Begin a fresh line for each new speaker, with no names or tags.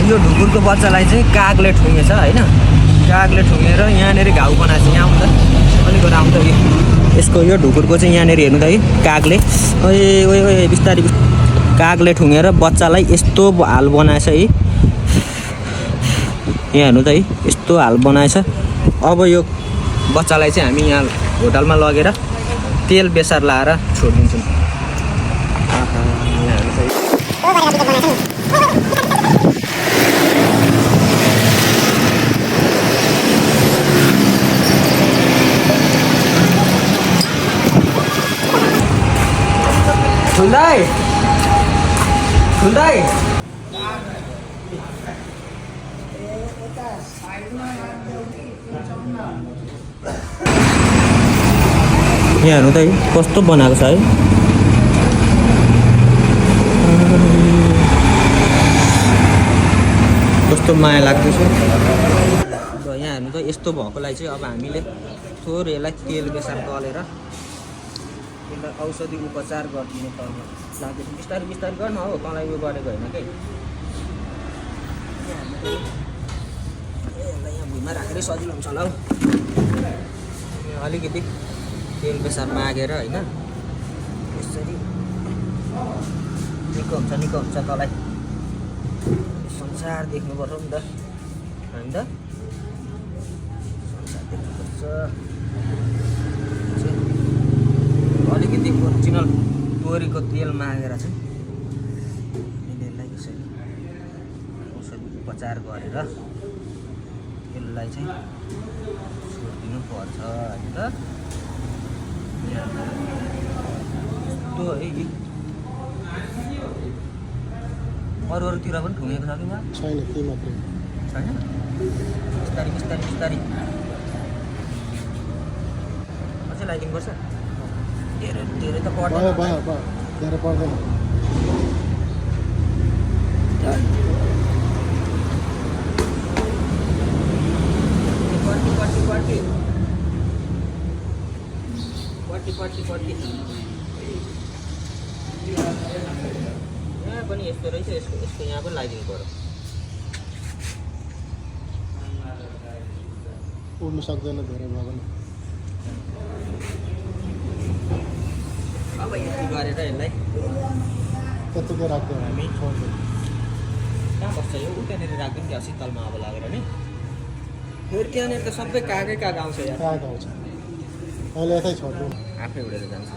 यो ढुकुरको बच्चालाई चाहिँ कागले ठुँगेछ होइन। कागले ठुँगेर यहाँनिर घाउ बनाएको छ। यहाँ आउँदा अलिक आउँदा यसको यो ढुकुरको चाहिँ यहाँनिर हेर्नु त है कागले ओए ओए ओए बिस्तारै कागले ठुँगेर बच्चालाई यस्तो हाल बनाएछ है। यहाँ हेर्नु त है यस्तो हाल बनाएछ। अब यो बच्चालाई चाहिँ हामी यहाँ होटलमा लगेर तेल बेसार लाएर छोडिदिन्छौँ। ठुल्दाई ठुल्दाई यहाँ हेर्नु त है कस्तो बनाएको छ है। कस्तो माया लाग्दैछ। र यहाँ हेर्नु त यस्तो भएकोलाई चाहिँ अब हामीले थोरै यसलाई तेल बेसार दलेर यसलाई औषधि उपचार गरिदिनु पर्ने लाग्दैछ। बिस्तारै बिस्तारै गर्न हो तँलाई उयो गरेको होइन कि। यसलाई यहाँ भुइँमा राखेरै सजिलो हुन्छ होला हौ। अलिकति तेल बेसार मागेर होइन यसरी निको हुन्छ तँलाई संसार देख्नुपर्छ नि त होइन त। संसार देख्नुपर्छ। अलिकति ओरिजिनल तोरीको तेल मागेर चाहिँ यसलाई यसरी औषधि उपचार गरेर यसलाई चाहिँ छोडिदिनु पर्छ होइन त। यस्तो है अरूतिर पनि ठुँगेको छ कि बा
छैन त्यही मात्रै
छैन। बिस्तारै बिस्तारै बिस्तारै अझै लगाइदिनुपर्छ। धेरै धेरै त पर्दैन।
धेरै पर्दैन।
पट्टी यहाँ पनि यस्तो रहेछ। यसको यहाँ पनि लगाइदिनु पर्यो।
उड्नु सक्दैन धेरै भयो भने।
अब यति गरेर यसलाई
त्यतिकै राख्दैन
हामी
छोड्दैन।
कहाँ बस्छ यो त्यहाँनिर राखिदिउँ क्या शीतलमा अब लागेर नि। फेरि त्यहाँनिर त सबै कागै काग आउँछ यार।
काग आउँछ अहिले यतै छोड्नु
आफै उडेर जान्छ।